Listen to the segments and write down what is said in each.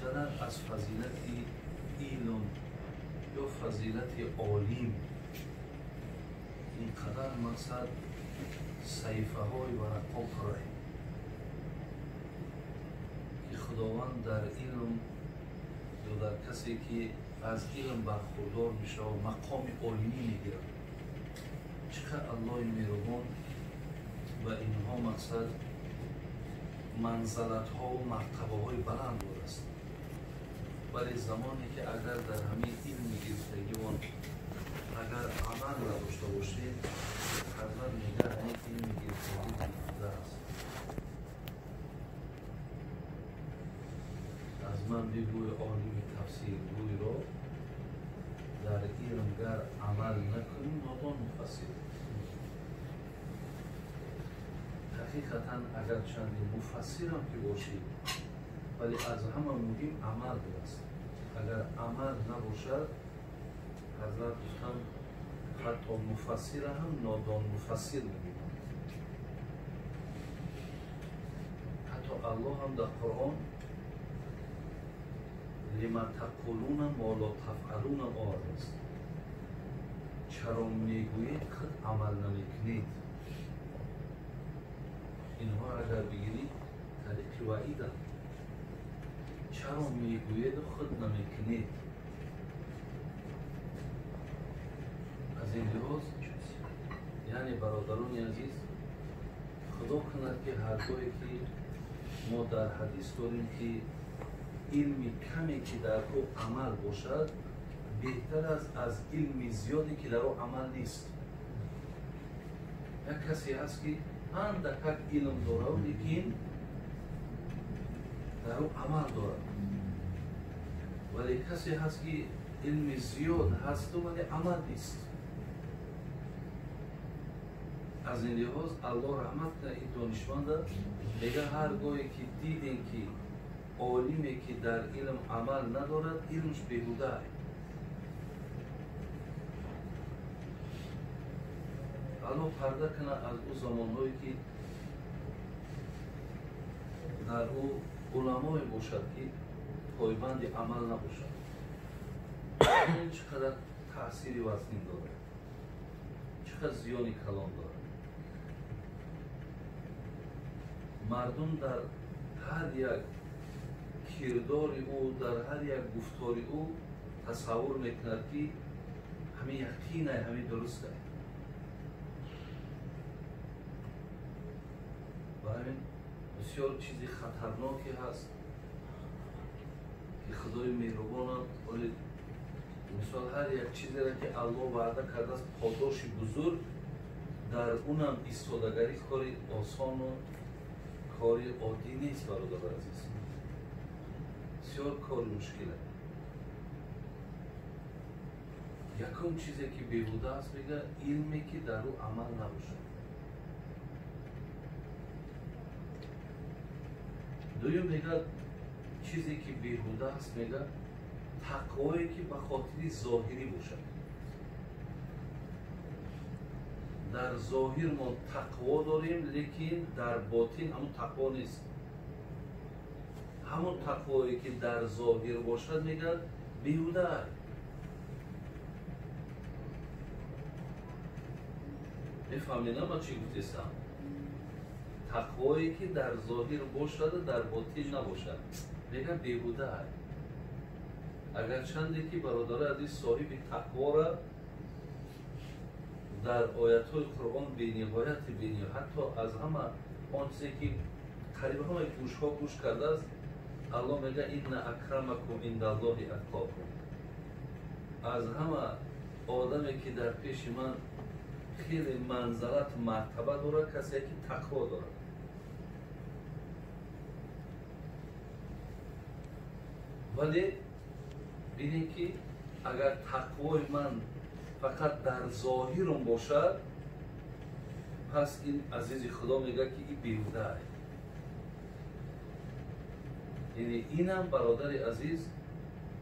Чӣ қадар аз фазилати илм ё фазилати олим ин қадар мақсад саҳифаҳои варақҳо пуррае, ки Худованд дар илм ё дар касе, ки аз илм бархурдор мешавад, мақоми олимӣ мегирад. Чӣ қадр Аллоҳи меҳрубон ба инҳо мақсад манзалатҳову мартабаҳои баланд додааст. Вале замоне ки агар дар ҳамин илми гирифтагион агар амал надошта бошед, ҳазрат мегӯяд, ҳамин илми гирифтагӣ беҳуда аст. Аз ман бигӯй олими тафсиргӯйро, дар илм гар амал накунӣ, нодон муфассир. Ҳақиқатан, агар чанде муфассирам ки бошӣ, вале аз ҳама муҳим амал будааст. Агар амал набошад, ҳазрат гуфтанд, ҳатто муфассира ҳам нодон муфассир мебинанд. Ҳатто Аллоҳ ҳам дар Қуръон «لم تقولون ما لا تفعلون» овардааст. Чаро мегӯед, худ амал намекунед? Инҳоро агар бигирӣ, тариқи ваиданд. Чаро мегӯеду худ намекунед? Аз ин лиҳоз, яъне, бародарони азиз, Худо кунад, ки ҳаргоҳе ки мо дар ҳадис дорем, ки илми каме, ки дар ӯ амал бошад, беҳтар аст аз илми зиёде, ки дар ӯ амал нест. Як касе ҳаст, ки андакак илм дорад, лекин дар ӯ амал дорад, вале касе ҳаст, ки илми зиёд ҳасту, вале амал нест. Аз ин лиҳоз, Аллоҳ раҳмат кунад ин донишманда, мега, ҳар гоҳе ки дидем, ки олиме, ки дар илм амал надорад, илмш беҳуда. Аллоҳ парда кунад аз ӯ замонҳое, ки дар ӯ уламое бошад, ки пойбанди амал набошад. Ин чӣ қадар таъсири вазнин дорад, чӣ қадар зиёни калон дорад. Мардум дар ҳар як кирдори ӯ, дар ҳар як гуфтори ӯ тасаввур мекунад, ки ҳамин яқинай, ҳамин дурустай. Ба ҳамин бисёр чизи хатарноке ҳаст, ки Худои меҳрубонам оли мисол ҳар як чизеро, ки Аллоҳ ваъда кардааст, подоши бузург, дар унам истодагарӣ кори осону кори оддӣ нест, бародари азиз, бисёр кори мушкиле. Якум чизе, ки беҳуда аст, мега, илме, ки дар ӯ амал набошад. Дуюм, мега, чизе, ки беҳуда аст, мега, тақвое, ки ба хотири зоҳирӣ бошад. Дар зоҳир мо тақво дорем, лекин дар ботин ҳамун тақво нест. Ҳамон тақвое, ки дар зоҳир бошад, мегӯяд, беҳуда. Мефаҳмед, ма чӣ гуфтестам? Тақвое, ки дар зоҳир бошаду дар ботин набошад, мегӯяд, беҳуда. Агарчанде ки, бародари азиз, соҳиби тақвора дар оятҳои Қуръон бениҳояти бениҳоят, ҳатто аз ҳама он чизе, ки қариб ҳамаи гӯшҳо гӯш кардааст, Аллоҳ мегӯяд: «إن أكرمكم عند الله أتقاكم». Аз ҳама одаме, ки дар пеши ман хеле манзалат, мартаба дорад, касе, ки тақво дорад. Вале бинем, ки агар тақвои ман фақат дар зоҳирам бошад, пас ин азизи Худо мегӯяд, ки ин беҳуда. Яъне инам, бародари азиз,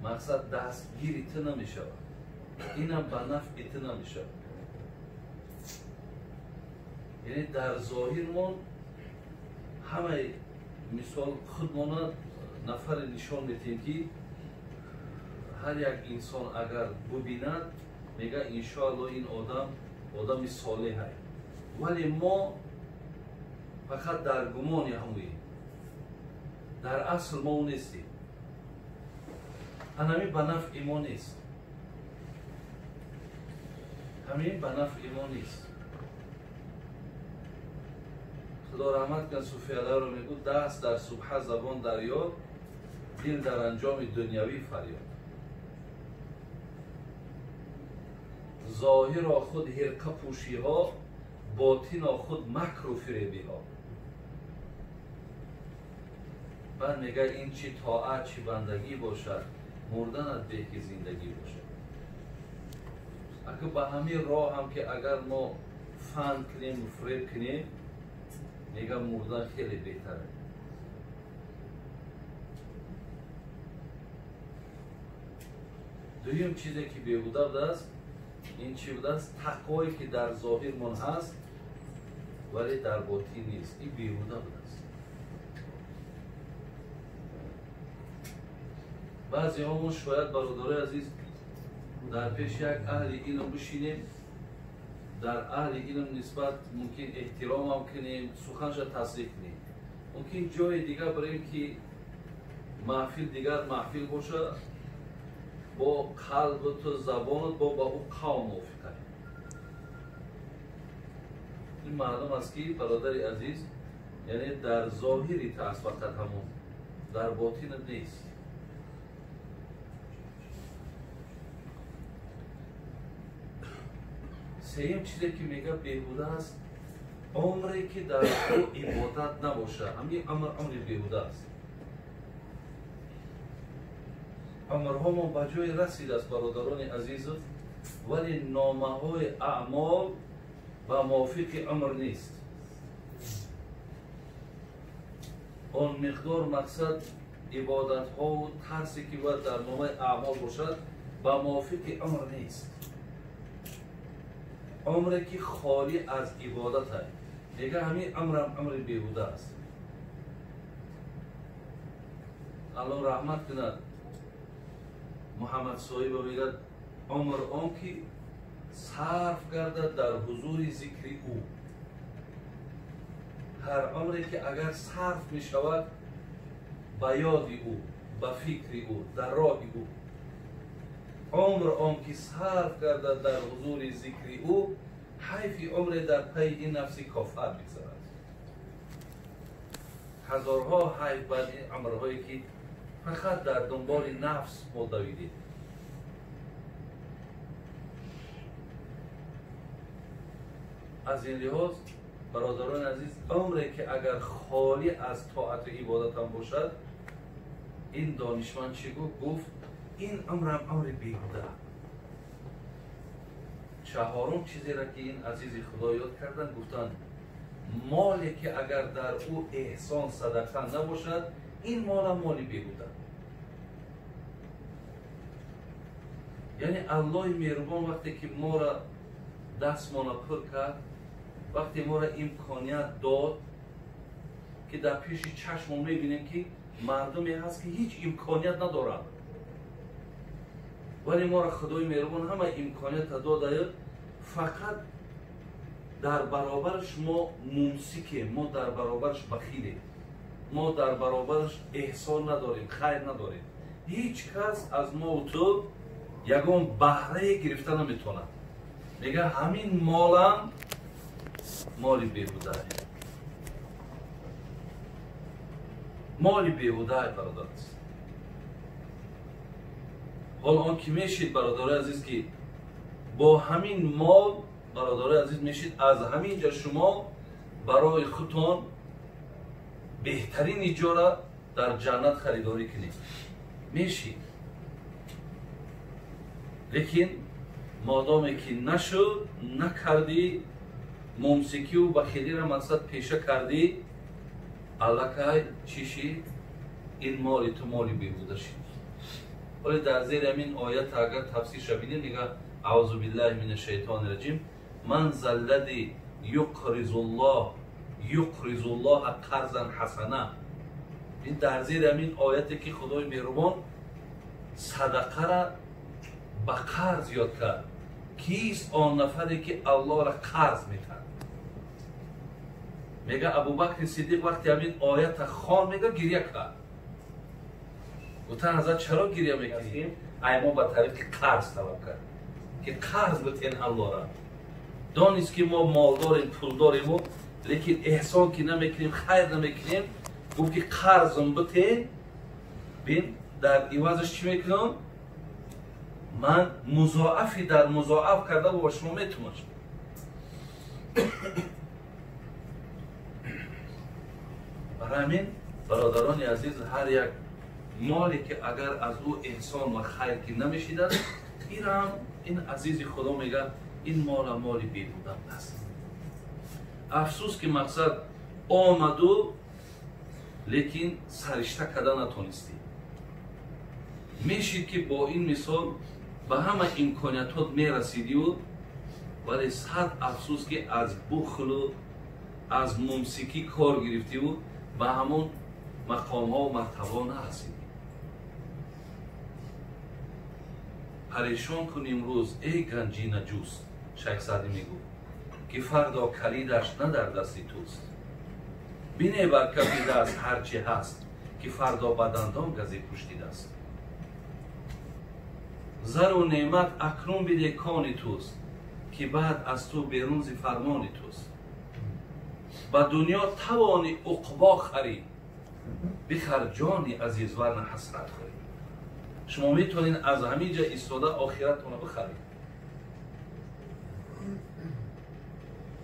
мақсад дастгири ту намешавад, инам ба нафъи ту намешавад. Яъне дар зоҳирмон ҳамаи мисол худмона нафаре нишон медиҳем, ки ҳар як инсон агар бубинад, мега иншоалло ин одам одами солеҳ аст, вале мо фақат дар гумони ҳамоем, дар асл мо ӯ нестем. Ҳамин ба нафъи мо нест, ҳамин ба нафъи мо нест. Худо раҳмат кунад Суфиаларо, мегӯ: даст дар субҳа, забон дар ёд, дил дар анҷоми дунявӣ фарёд. Зоҳиро худ ҳирқа пӯшиҳо, ботино худ макру фиребиҳо. Баъд мега: ин чи тоат, чи бандагӣ бошад, мурданат беҳ ки зиндагӣ бошад. Ака, ба ҳамин роҳ ҳам ки агар мо фан кунем, фиреб кунем, мега мурдан хеле беҳтар аст. Дуюм чизе ки беҳуда будааст, ин чӣ будааст? Тақвое ки дар зоҳирмон ҳаст, вале дар ботин нест, ин беҳуда будааст. Баъзеҳомон шояд, бародарои азиз, дар пеши як аҳли илм бишинем, дар аҳли илм нисбат мумкин эҳтиромам кунем, суханша тасдиқ кунем. Мумкин ҷои дигар барем ки маҳфил дигар маҳфил боша, бо қалбту забонат бо ба ӯ қавм мувофиқай. Ин маълум аст ки, бародари азиз, яъне дар зоҳири тааст фақат, ҳамон дар ботинат нест. Сеюм чизе ки мега беҳуда аст, умре ки дар ӯ ибодат набошад, ҳамин умр умри беҳуда аст. Умрҳомон ба ҷое расидааст, бародарони азизу, вале номаҳои аъмол ба мувофиқи умр нест. Он миқдор мақсад ибодатҳову тарсе ки бояд дар номаи аъмол бошад, ба мувофиқи умр нест. Умре ки холӣ аз ибодат аст, мега ҳамин умрам умри беҳуда аст. Аллоҳ раҳмат кунад Муҳаммад Соҳиба, мегӯяд: умр он ки сарф гардад дар ҳузури зикри ӯ. Ҳар умре ки агар сарф мешавад ба ёди ӯ, ба фикри ӯ, дар роҳи ӯ, умр он ки сарф гардад дар ҳузури зикри ӯ, ҳайфи умре дар пайи ин нафси кофар мегзарад. Ҳазорҳо ҳайф баъд ин умрҳое ки фақат дар дунболи нафс мо давидем. Аз ин лиҳоз, бародарони азиз, умре ки агар холӣ аз тоату ибодатам бошад, ин донишманд чӣ гуфт? Гуфт: ин умрам умри беҳуда. Чаҳорум чизеро ки ин азизи Худо ёд карданд, гуфтанд: моле ки агар дар ӯ эҳсон, садақа набошад, ин молам моли беҳуда. Яъне Аллоҳи меҳрубон вақте ки моро дастмона пур кард, вақте моро имконият дод ки дар пеши чашмон мебинем ки мардуме ҳаст ки ҳеҷ имконият надоранд, вале моро Худои меҳрубон ҳама имкониятро додаю, фақат дар баробараш мо мумсикем, мо дар баробараш бахилем, мо дар баробараш эҳсон надорем, хайр надорем. Ҳеҷ кас аз мо ту ягон баҳрае гирифта наметавонад. Мега ҳамин молам моли беҳудае, моли беҳудае, бародар азиз. Ҳол он ки мешид, бародарои азиз, ки бо ҳамин мол, бародарои азиз, мешид аз ҳамин ҷа шумо барои худтон беҳтарин иҷора дар ҷаннат харидорӣ кунед, мешид. Лекин модоме ки нашуд, накардӣ, мумсикиву бахилиро мақсад пеша кардӣ, аллакай чӣ шид? Ин моли ту моли беҳуда шид. Вале дар зери ҳамин оят агар тафсирша бинем, мега: аъузу биллаҳи мин ашшайтони раҷим, ман заллади юқризуллоҳ юқризуллоҳа қарзан ҳасана. Ин дар зери ҳамин ояте ки Худои меҳрубон садақара ба қарз ёд кард. Кист он нафаре ки Аллоҳро қарз метад? Мега Абубакри Сиддиқ вақти ҳамин оята хон, мега гиря кард. Гуфтан ҳазрат чаро гиря мекунӣ? Ай мо ба тариқи қарз талаб кард ки қарз битен Аллоҳра. Донист ки мо молдорем, пулдорему, лекин эҳсон ки намекунем, хайр намекунем. Гуфт ки қарзм бите, бин дар ивазаш чӣ мекунам? Ман музоафи дар музоаф карда бо шумо метумаш. Барои ҳамин бародарони азиз, ҳар як моле ки агар аз ӯ эҳсон ва хайр ки намешидад, инам ин азизи Худо мега ин мола моли беҳуда аст. Афсӯс ки мақсад омаду, лекин саришта карда натонистӣ. Мешид ки бо ин мисол ба ҳама имкониятот мерасидию, вале сад афсӯс ки аз бухлу аз мумсикӣ кор гирифтиву ба ҳамон мақомҳо ва мартабаҳо нарасидӣ. Парешон кун имрӯз эй ганҷина ҷуст, Шайх Саъдӣ мегӯфт, ки фардо калидаш на дар дасти туст. Бине бар кафи даст ҳар чи ҳаст, ки фардо ба дандон гази пушти даст. Зару неъмат акнун биде кони туст, ки баъд аз ту берун зи фармони туст. Ба дунё тавони уқбо харид, бихар ҷони азиз варна ҳасрат хӯрӣ. Шумо метавонед аз ҳамин ҷа истода охиратонро бихаред.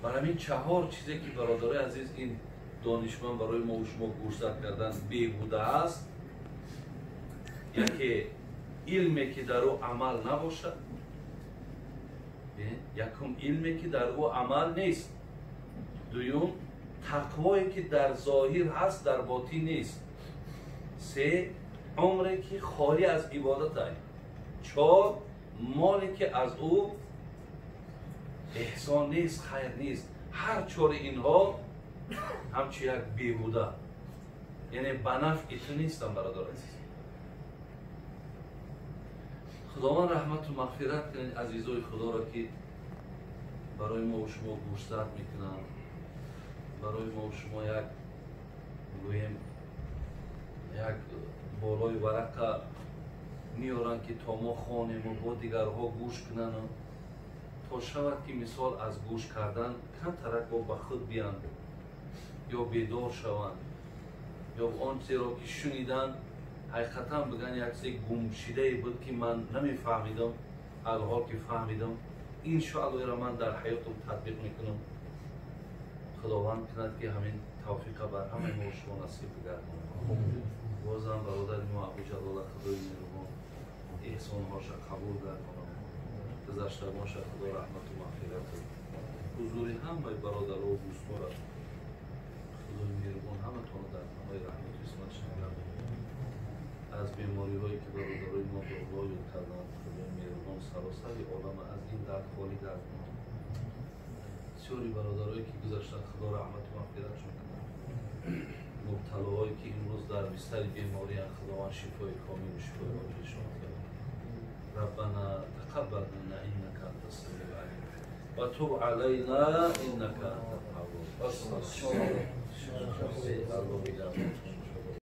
Бар ҳамин чаҳор чизе ки бародарои азиз ин донишманд барои мо шумо гӯшзад кардан беҳуда аст. Яке илме ки дар ӯ амал набошад, якум илме ки дар ӯ амал нест, дуюм тақвое ки дар зоҳир ҳаст дар ботин нест, се умре ки холӣ аз ибодат аст, чор моле ки аз ӯ эҳсон нест, хайр нест. Ҳар чори инҳо ҳамчун як беҳуда, яъне ба нафъи ту нестам бародар азиз. Худованд раҳмату мағфират кунед азизои Худоро ки барои мо шумо гӯшзад мекунанд, барои мо шумо як гӯем як болои варақа меоранд ки то мо хонему бо дигарҳо гӯш кунанд, то шавад ки мисол аз гӯш кардан камтарак бо ба худ бианд ё бедор шаванд, ё он чизеро ки шуниданд ҳақиқатан бигӯянд як чизе гумшидае буд ки ман намефаҳмидам, алҳол ки фаҳмидам, иншоалло инро ман дар ҳаётам татбиқ мекунам. Худованд кунад ки ҳамин тавфиқа бар ҳамаи мо шумо насиб бигардонад. Бозам бародари мо Абуҷалола Худои меҳрубон эҳсонҳоша қабул гардонад, гузаштагонша Худо раҳмату мағфирату ҳузури ҳамаи бародару дӯстора Худои меҳрубон ҳаматонро дар паноҳи раҳмату исматаш нигардонад. Аз бемориҳое ки бародарои мо дуо ёд карданд, Худои меҳрубон саросари олама аз ин дард холӣ гардонад. Бисёри бародарое ки гузаштанд, Худо раҳмату мағфиратшон кунад. Мубталоҳое ки имрӯз дар бистари беморианд, Худованд шифои комилу шифои оҷилшон кунад. ربنا تقبل منا إنك أنت السميع العليم وتب علينا إنك أنت التواب.